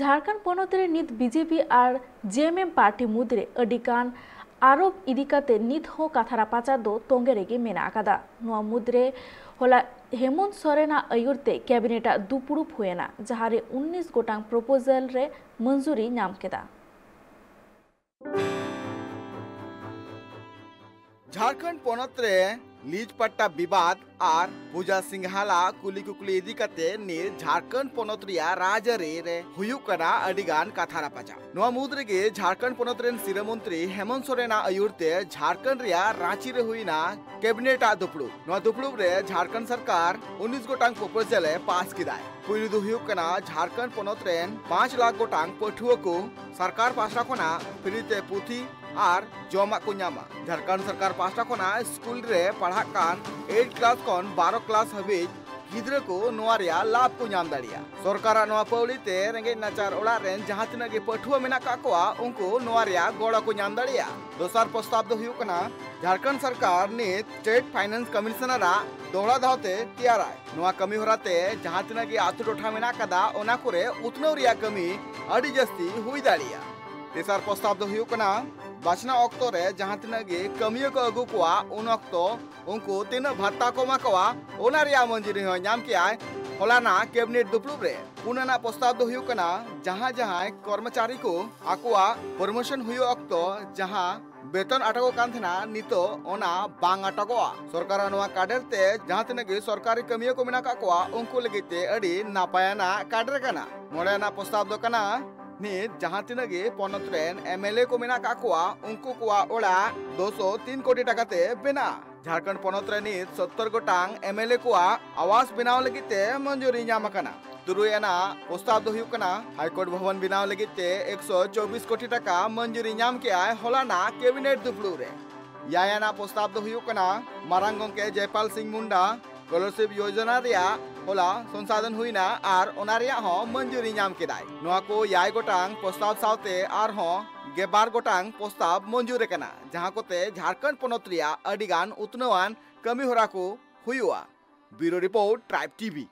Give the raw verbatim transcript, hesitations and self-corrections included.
ᱡᱷᱟᱲᱠᱷᱚᱸᱰ ᱯᱚᱱᱚᱛ ᱨᱮ ᱱᱤᱛ ᱵᱤᱡᱮᱯᱤ ᱟᱨ ᱡᱮᱮᱢᱮᱢ ᱯᱟᱨᱴᱤ ᱢᱩᱫᱽᱨᱮ ᱟᱹᱰᱤ ᱜᱟᱱ ᱟᱨᱳᱯ ᱤᱫᱤ ᱠᱟᱛᱮ ᱱᱤᱛ ᱦᱚᱸ ᱠᱟᱛᱷᱟ ᱨᱟᱯᱟᱪᱟᱜ ᱫᱚ ᱛᱚᱸᱜᱮ ᱨᱮᱜᱮ ᱢᱮᱱᱟᱜ ᱟᱠᱟᱫᱟ᱾ ᱱᱚᱣᱟ ᱢᱩᱫᱽᱨᱮ ᱦᱚᱞᱟ ᱦᱮᱢᱚᱱᱛ ᱥᱚᱨᱮᱱᱟᱜ ᱟᱹᱭᱩᱨ ᱛᱮ ᱠᱮᱵᱤᱱᱮᱴ ᱟᱜ ᱫᱩᱯᱲᱩᱵ ᱦᱩᱭᱮᱱᱟ, ᱡᱟᱦᱟᱸ ᱨᱮ ᱩᱱᱤᱥ ᱜᱚᱴᱟᱝ ᱯᱨᱚᱯᱳᱡᱟᱞ ᱨᱮ ᱢᱚᱧᱡᱩᱨᱤ ᱧᱟᱢ ᱠᱮᱫᱟ᱾ ᱡᱷᱟᱲᱠᱷᱚᱸᱰ ᱯᱚᱱᱚᱛ ᱨᱮ ᱞᱤᱡ ᱯᱟᱴᱴᱟ ᱵᱤᱵᱟᱫ ᱟᱨ ᱯᱩᱡᱟ ᱥᱤᱝᱦᱟᱞᱟ ᱠᱩᱞᱤ ᱠᱩᱠᱞᱤ ᱤᱫᱤ ᱠᱟᱛᱮ ᱱᱤᱛ ᱡᱷᱟᱲᱠᱷᱚᱸᱰ ᱯᱚᱱᱚᱛ ᱨᱮᱭᱟᱜ ᱨᱟᱡᱽᱟᱹᱨᱤ ᱨᱮ ᱦᱩᱭᱩᱜ ᱠᱟᱱᱟ ᱟᱹᱰᱤ ᱜᱟᱱ ᱠᱟᱛᱷᱟ ᱨᱟᱯᱟᱪᱟᱜ᱾ ᱱᱚᱣᱟ ᱢᱩᱫᱽ ᱨᱮᱜᱮ ᱡᱷᱟᱲᱠᱷᱚᱸᱰ ᱯᱚᱱᱚᱛ ᱨᱮᱱ ᱥᱤᱨᱟᱹ ᱢᱚᱱᱛᱨᱤ ᱦᱮᱢᱚᱱᱛ ᱥᱚᱨᱮᱱᱟᱜ ᱟᱹᱭᱩᱨ ᱛᱮ ᱡᱷᱟᱲᱠᱷᱚᱸᱰ ᱨᱮᱭᱟᱜ ᱨᱟᱸᱪᱤ ᱨᱮ ᱦᱩᱭᱱᱟ ᱠᱮᱵᱤᱱᱮᱴ ᱟᱜ ᱫᱩᱯᱲᱩᱵ᱾ ᱱᱚᱣᱟ ᱫᱩᱯᱲᱩᱵ ᱨᱮ ᱡᱷᱟᱲᱠᱷᱚᱸᱰ ᱥᱚᱨᱠᱟᱨ ᱩᱱᱤᱥ ᱜᱚᱴᱟᱝ ᱯᱨᱚᱯᱳᱡᱟᱞ ᱮ ᱯᱟᱥ ᱠᱮᱫᱟᱭ᱾ ᱯᱩᱭᱞᱩ ᱫᱚ ᱦᱩᱭᱩᱜ ᱠᱟᱱᱟ ᱡᱷᱟᱲᱠᱷᱚᱸᱰ ᱯᱚᱱᱚᱛ ᱨᱮᱱ ᱯᱟᱸᱪ ᱞᱟᱠᱷ ᱜᱚᱴᱟᱝ ᱯᱟᱹᱴᱷᱩᱣᱟᱹ ᱠᱚ ᱥᱚᱨᱠᱟᱨ ᱯᱟᱦᱴᱟ ᱠᱷᱚᱱᱟᱜ ᱯᱷᱨᱤ ᱛᱮ ᱯᱩᱛᱷᱤ ᱟᱨ ᱡᱚᱢᱟᱜ ᱠᱚ ᱧᱟᱢᱟ᱾ ᱡᱷᱟᱲᱠᱷᱚᱸᱰ ᱥᱚᱨᱠᱟᱨ ᱯᱟᱦᱴᱟ ᱠᱷᱚᱱᱟᱜ ᱥᱠᱩᱞ ᱨᱮ ᱯᱟᱲᱦᱟᱜ ᱠᱟᱱ ᱮᱭᱤᱴ ᱠᱞᱟᱥ ᱠᱷᱚᱱ ᱵᱟᱨᱚ ᱠᱞᱟᱥ ᱦᱟᱹᱵᱤᱡ ᱜᱤᱫᱽᱨᱟᱹ ᱠᱚ ᱱᱚᱣᱟ ᱨᱮᱭᱟᱜ ᱞᱟᱵᱷ ᱠᱚ ᱧᱟᱢ ᱫᱟᱲᱮᱭᱟᱜᱼᱟ᱾ ᱥᱚᱨᱠᱟᱨᱟᱜ ᱱᱚᱣᱟ ᱯᱟᱹᱣᱲᱤ ᱛᱮ ᱨᱮᱸᱜᱮᱡ ᱱᱟᱪᱟᱨ ᱚᱲᱟᱜ ᱨᱮᱱ ᱡᱟᱦᱟᱸ ᱛᱤᱱᱟᱹᱜ ᱜᱮ ᱯᱟᱹᱴᱷᱩᱣᱟᱹ ᱢᱮᱱᱟᱜ ᱠᱟᱜ ᱠᱚᱣᱟ, ᱩᱱᱠᱩ ᱱᱚᱣᱟ ᱨᱮᱭᱟᱜ ᱜᱚᱲᱚ ᱠᱚ ᱧᱟᱢ ᱫᱟᱲᱮᱭᱟᱜᱼᱟ᱾ ᱫᱚᱥᱟᱨ ᱯᱨᱚᱥᱛᱟᱵ ᱫᱚ ᱦᱩᱭᱩᱜ ᱠᱟᱱᱟ, ᱡᱷᱟᱲᱠᱷᱚᱸᱰ ᱥᱚᱨᱠᱟᱨ ᱱᱤᱛ ᱥᱴᱮᱴ ᱯᱷᱟᱭᱱᱟᱱᱥ ᱠᱚᱢᱤᱥᱚᱱᱟᱨᱟᱜ ᱫᱚᱦᱲᱟ ᱫᱷᱟᱣ ᱛᱮ ᱛᱮᱭᱟᱨᱟᱭ᱾ ᱱᱚᱣᱟ ᱠᱟᱹᱢᱤ ᱦᱚᱨᱟ ᱛᱮ ᱡᱟᱦᱟᱸ ᱛᱤᱱᱟᱹᱜ ᱜᱮ ᱟᱹᱛᱩ ᱴᱚᱴᱷᱟ ᱢᱮᱱᱟᱜ ᱠᱟᱫᱟ, ᱚᱱᱟ ᱠᱚᱨᱮ ᱩᱛᱱᱟᱹᱣ ᱨᱮᱭᱟᱜ ᱠᱟᱹᱢᱤ ᱟᱹᱰᱤ ᱡᱟᱹᱥᱛᱤ ᱦᱩᱭ ᱫᱟᱲᱮᱭᱟᱜᱼᱟ᱾ ᱛᱮᱥᱟᱨ ᱯᱨᱚᱥᱛᱟᱵ ᱫᱚ ᱦᱩᱭᱩᱜ ᱠᱟᱱᱟ, ᱵᱟᱪᱷᱱᱟᱣ ᱚᱠᱛᱚ ᱨᱮ ᱡᱟᱦᱟᱸ ᱛᱤᱱᱟᱹᱜ ᱜᱮ ᱠᱟᱹᱢᱤᱭᱟᱹ ᱠᱚ ᱟᱹᱜᱩ ᱠᱚᱣᱟ, ᱩᱱ ᱚᱠᱛᱚ ᱩᱱᱠᱩ ᱛᱤᱱᱟᱹᱜ ᱵᱷᱟᱛᱟ ᱠᱚ ᱮᱢᱟ ᱠᱚᱣᱟ, ᱚᱱᱟ ᱨᱮᱭᱟᱜ ᱢᱚᱧᱡᱩᱨᱤ ᱦᱚᱸ ᱧᱟᱢ ᱠᱮᱜᱼᱟᱭ ᱦᱚᱞᱟᱱᱟᱜ ᱠᱮᱵᱤᱱᱮᱴ ᱫᱩᱯᱲᱩᱵ ᱨᱮ᱾ ᱯᱩᱱ ᱟᱱᱟᱜ ᱯᱨᱚᱥᱛᱟᱵ ᱫᱚ ᱦᱩᱭᱩᱜ ᱠᱟᱱᱟ, ᱡᱟᱦᱟᱸ ᱡᱟᱦᱟᱸᱭ ᱠᱚᱨᱢᱚᱪᱟᱨᱤ ᱠᱚ ᱟᱠᱚᱣᱟᱜ ᱯᱨᱚᱢᱳᱥᱚᱱ ᱦᱩᱭᱩᱜ ᱚᱠᱛᱚ ᱡᱟᱦᱟᱸ ᱵᱮᱛᱚᱱ ᱟᱴᱚᱠᱚᱜ ᱠᱟᱱ ᱛᱟᱦᱮᱱᱟ, ᱱᱤᱛᱚᱜ ᱚᱱᱟ ᱵᱟᱝ ᱟᱴᱚᱠᱚᱜᱼᱟ᱾ ᱥᱚᱨᱠᱟᱨᱟᱜ ᱱᱚᱣᱟ ᱠᱟᱰᱮᱨ ᱛᱮ ᱡᱟᱦᱟᱸ ᱛᱤᱱᱟᱹᱜ ᱜᱮ ᱥᱚᱨᱠᱟᱨᱤ ᱠᱟᱹᱢᱤᱭᱟᱹ ᱠᱚ ᱢᱮᱱᱟᱜ ᱠᱟᱜ ᱠᱚᱣᱟ, ᱩᱱᱠᱩ ᱞᱟᱹᱜᱤᱫ ᱛᱮ ᱟᱹᱰᱤ ᱱᱟᱯᱟᱭᱟᱱᱟᱜ ᱠᱟᱰᱮᱨ ᱠᱟᱱᱟ᱾ ᱢᱚᱬᱮ ᱟᱱᱟᱜ ᱯᱨᱚᱥᱛᱟᱵ ᱫᱚ ᱠᱟᱱᱟ, ᱱᱤᱛ ᱡᱟᱦᱟᱸ ᱛᱤᱱᱟᱹᱜ ᱜᱮ ᱯᱚᱱᱚᱛ ᱨᱮᱱ ᱮᱢᱮᱞᱮ ᱠᱚ ᱢᱮᱱᱟᱜ ᱠᱟᱜ ᱠᱚᱣᱟ, ᱩᱱᱠᱩ ᱠᱚᱣᱟᱜ ᱚᱲᱟᱜ ᱫᱩᱥᱚ ᱛᱤᱱ ᱠᱳᱴᱤ ᱴᱟᱠᱟ ᱛᱮ ᱵᱮᱱᱟᱜᱼᱟ᱾ ᱡᱷᱟᱲᱠᱷᱚᱸᱰ ᱯᱚᱱᱚᱛ ᱨᱮ ᱱᱤᱛ ᱥᱚᱛᱛᱚᱨ ᱜᱚᱴᱟᱝ ᱮᱢᱮᱞᱮ ᱠᱚᱣᱟᱜ ᱟᱣᱟᱥ ᱵᱮᱱᱟᱣ ᱞᱟᱹᱜᱤᱫ ᱛᱮ ᱢᱚᱧᱡᱩᱨᱤ ᱧᱟᱢ ᱟᱠᱟᱱᱟ᱾ ᱛᱩᱨᱩᱭ ᱟᱱᱟᱜ ᱯᱨᱚᱥᱛᱟᱵ ᱫᱚ ᱦᱩᱭᱩᱜ ᱠᱟᱱᱟ, ᱦᱟᱭᱠᱳᱨᱴ ᱵᱷᱚᱵᱚᱱ ᱵᱮᱱᱟᱣ ᱞᱟᱹᱜᱤᱫ ᱛᱮ ᱮᱠᱥᱚ ᱪᱚᱵᱵᱤᱥ ᱠᱳᱴᱤ ᱴᱟᱠᱟ ᱢᱚᱧᱡᱩᱨᱤ ᱧᱟᱢ ᱠᱮᱜᱼᱟᱭ ᱦᱚᱞᱟᱱᱟᱜ ᱠᱮᱵᱤᱱᱮᱴ ᱫᱩᱯᱲᱩᱵ ᱨᱮ᱾ ᱮᱭᱟᱭ ᱟᱱᱟᱜ ᱯᱨᱚᱥᱛᱟᱵ ᱫᱚ ᱦᱩᱭᱩᱜ ᱠᱟᱱᱟ, ᱢᱟᱨᱟᱝ ᱜᱚᱢᱠᱮ ᱡᱚᱭᱯᱟᱞ ᱥᱤᱝ ᱢᱩᱱᱰᱟ ᱥᱠᱚᱞᱟᱨᱥᱤᱯ ᱭᱳᱡᱚᱱᱟ ᱨᱮᱭᱟᱜ ᱦᱚᱞᱟ ᱥᱚᱝᱥᱳᱫᱷᱚᱱ ᱦᱩᱭᱱᱟ ᱟᱨ ᱚᱱᱟ ᱨᱮᱭᱟᱜ ᱦᱚᱸ ᱢᱚᱧᱡᱩᱨᱤ ᱧᱟᱢ ᱠᱮᱫᱟᱭ᱾ ᱱᱚᱣᱟ ᱠᱚ ᱮᱭᱟᱭ ᱜᱚᱴᱟᱝ ᱯᱨᱚᱥᱛᱟᱵ ᱥᱟᱶᱛᱮ ᱟᱨᱦᱚᱸ ᱜᱮᱞᱵᱟᱨ ᱜᱚᱴᱟᱝ ᱯᱨᱚᱥᱛᱟᱵ ᱢᱚᱧᱡᱩᱨ ᱟᱠᱟᱱᱟ, ᱡᱟᱦᱟᱸ ᱠᱚᱛᱮ ᱡᱷᱟᱲᱠᱷᱚᱸᱰ ᱯᱚᱱᱚᱛ ᱨᱮᱭᱟᱜ ᱟᱹᱰᱤ ᱜᱟᱱ ᱩᱛᱱᱟᱹᱣᱟᱱ ᱠᱟᱹᱢᱤ ᱦᱚᱨᱟ ᱠᱚ ᱦᱩᱭᱩᱜᱼᱟ᱾ ᱵᱤᱭᱩᱨᱳ ᱨᱤᱯᱳᱨᱴ, ᱴᱨᱟᱭᱤᱵᱽ ᱴᱤᱵᱷᱤ᱾